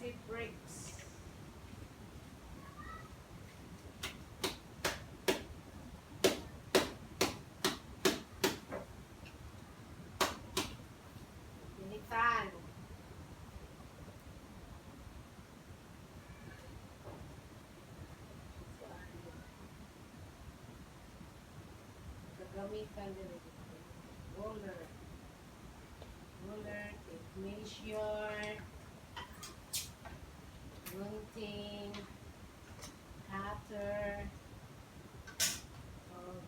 Easy bricks. Pinitan. Gagamitan din ito. Ruler. Ruler, tape measure, gunting, cutter, oh,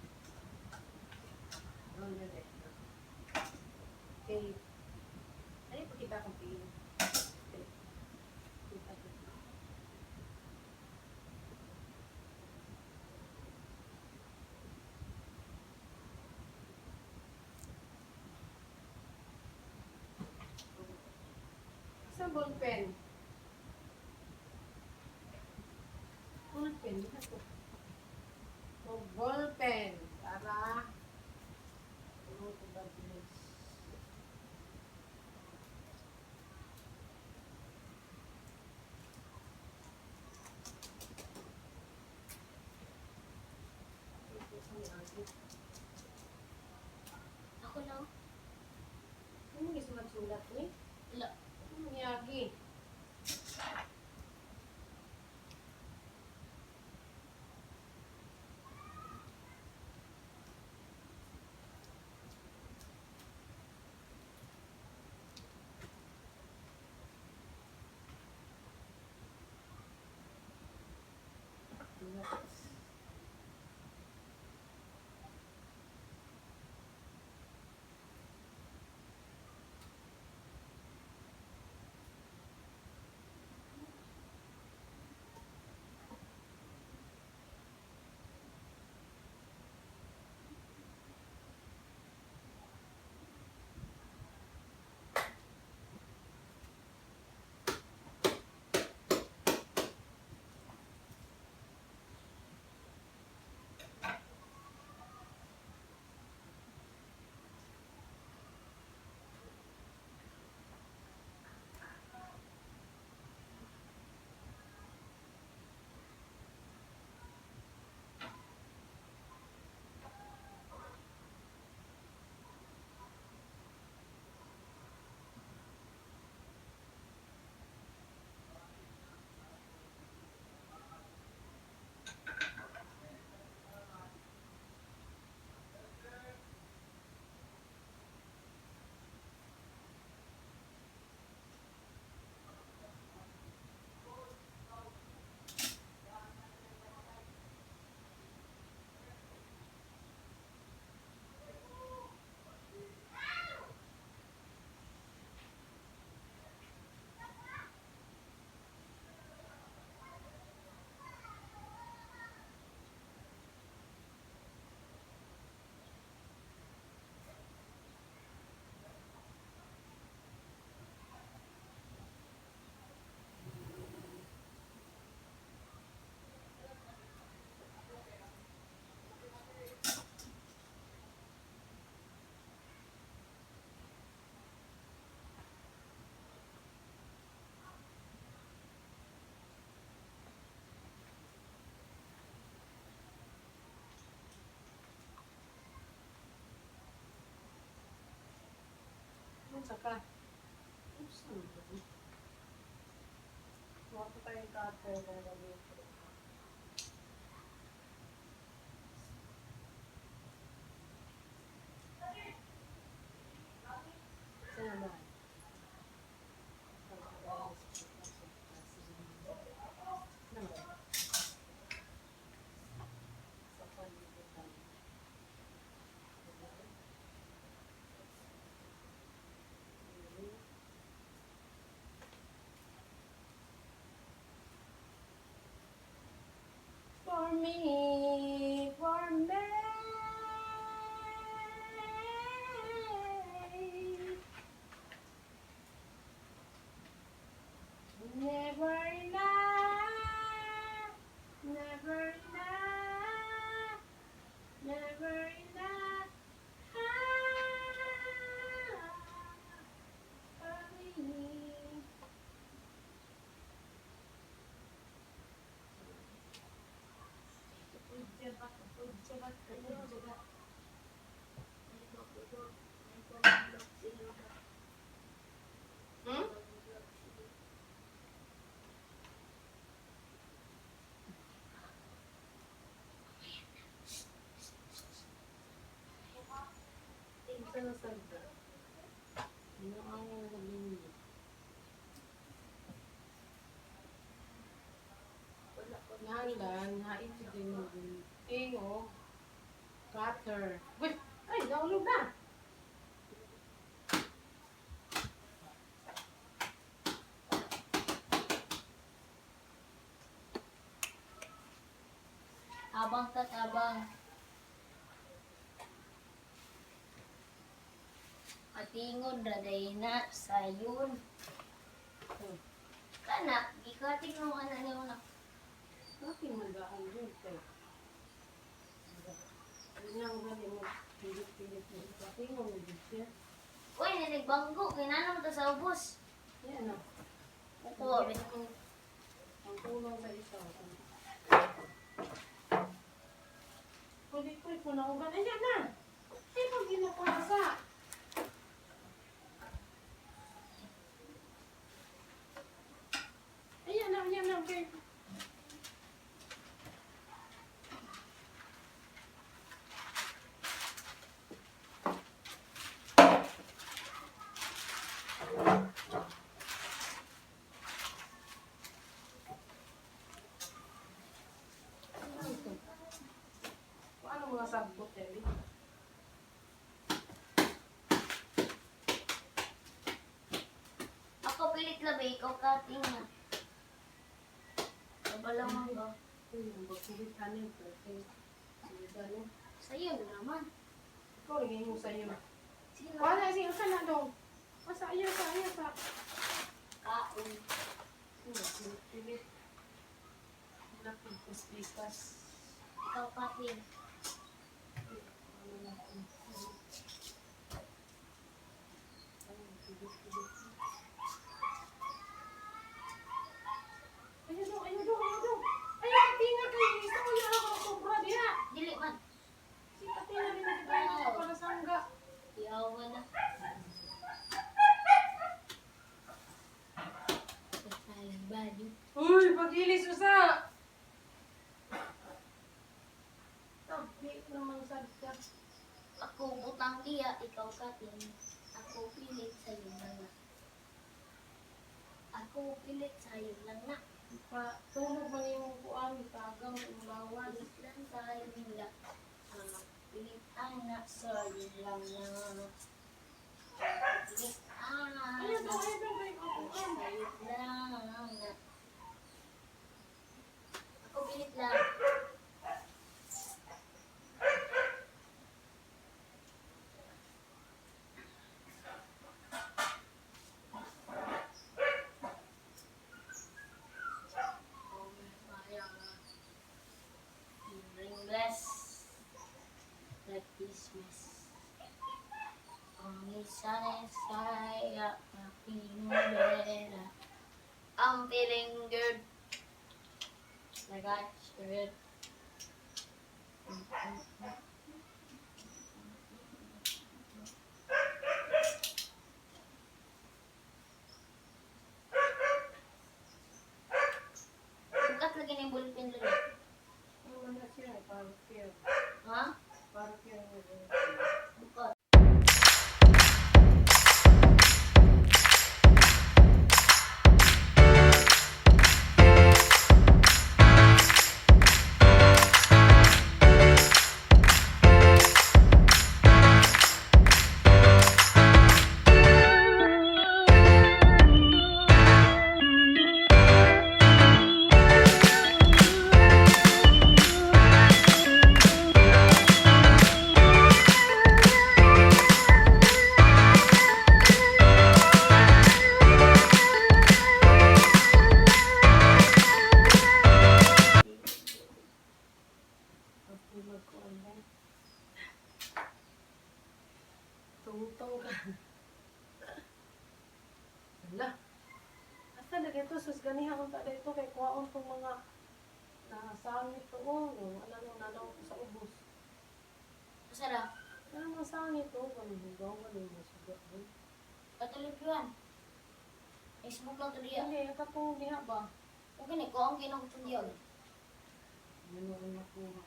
ruler eh. Tape. Ay, pakita akong tape. Tape. Kita ko. Isang ball pen. Ball pen, di na to. O ball pen para ano ito ba bilis? Ito sa may agi. Ako lang. Ano yung sulat-sulat ni? Wala. Ano nangyari? Nuts. Unsa ka? Oops, ano ba ito? Kuha ko tayong cutter na gamitin. Saan naman? Saan ba? Sa palibutan. Sino? Hmm? Isa na sagda. Ano ang galing? Wala ko. Nalan, haiti din mo gunting o cutter. Uy! Ay, nahulog na! Abang tatabang. Atingon raday na sayon. Kana, gikating mo kana niyo na. Nothing man daan yun kay. Ano ang gani mo? Pilit-pilit mo. Patingon mo din siya. Uy, nanagbanggo, kinanam ta sa ubos. Yan o. Kuko, Ang kulang sa isa. Kulit-kulit mo na ugan. Ayan na! Ay, pag ginapasa. Ayan na, ayan na. Okay. Ano ito? Paano mga sagbot, Debbie? Ako pilit labi, ikaw kating na. Kabala man ba? Uy, ang bagkulit ano yung pwede. Sige, ano? Sayo naman. Ikaw, lagay mo sa'yo. Sino? Wala, sige, saan na dong? Asa, ayaw sa, ayaw sa. Kaon. Pilit-pilit. Napigpas-pikas. Ikaw kating. Ano na ako? Pilit-pilit. Ayaw dong, ayaw dong, ayaw dong. Ayaw, katinga kayo. Isa ko yung ako sobra diha. Dili man. Si katinga rin na kita yung para sangga. Iyawa na. Salbado. Uy, pagilis usa! Tabi naman sad ka. Ako butang iya, ikaw kating. Ako pilit sa'yo lang na. Ako pilit sa'yo lang na. Pa, tulog man yung kuan, tagang, ulawan. Pilit lang sa'yo nila. Ah, pilit anak sa'yo lang na. Pilit Ayaw daw, anak ayaw daw, kay kuan. sa'yo lang na. Ako pilit lang. Ringless like Christmas. Ang isa na saya primavera. I'm feeling good. Like I should. Bukat lagi na yung ballpen doon. Ano man na siya, parang care. Ha? Parang care mo. Bukat. Ako magkuan ba? Tungtong ka. Hala. Asa na ito? Sus, ganiha kung tada ito kay kuwaon tong mga nasangit to. Oh, no, ano nang nanaw ko sa ubos. Masarap. Ano masangit to? Ganun higaw, ganun masugat. Katuloy yun. Facebook lang to diya. Hindi, katong diha ba? Okay na, ko ang ginang diya. Ano ang nakuha?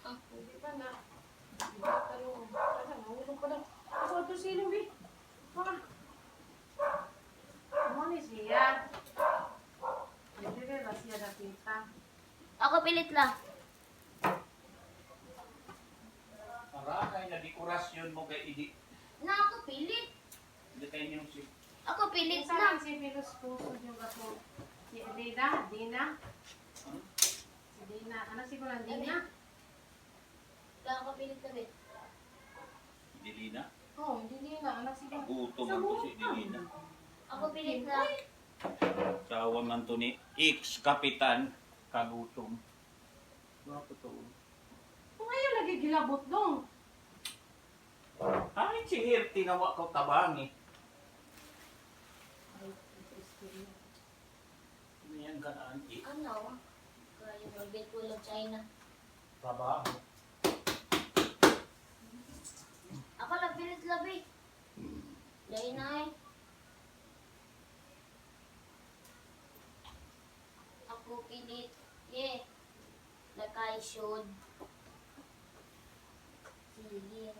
Hindi pa na. Hindi pa talong. Asa, nahulog pa na. Ako ito silong, bi. Ha? Ano ni siya? Hindi ba siya nakita? Ako pilit lang. Para kay na dekorasyon mo kay idi. Na ako pilit. Hindi kayo niyong si Ako pilit Isa na. lang si Pilos Puso yung kato. Si Dina, Dina. Ano? Si Dina. Ano si Kulang Dina? Na ako pilit na bit. Dilina. Oo, oh, hindi Dina. Anak si Kulang. Gutom man to si Dilina. Ako pilit na. Sawa man to ni ex-kapitan kagutom. Wapo to. Kung ngayon lagi gilabot dong. Ay, si Hirti na wa ko tabangi. Ay, ito. Ano yan kanaan? Eh, Ano? Kaya magbit ko lang China. trabaho. Ako lang pilit labi. Lain na eh. Ako pilit. Yeah. Lakay should. Sige.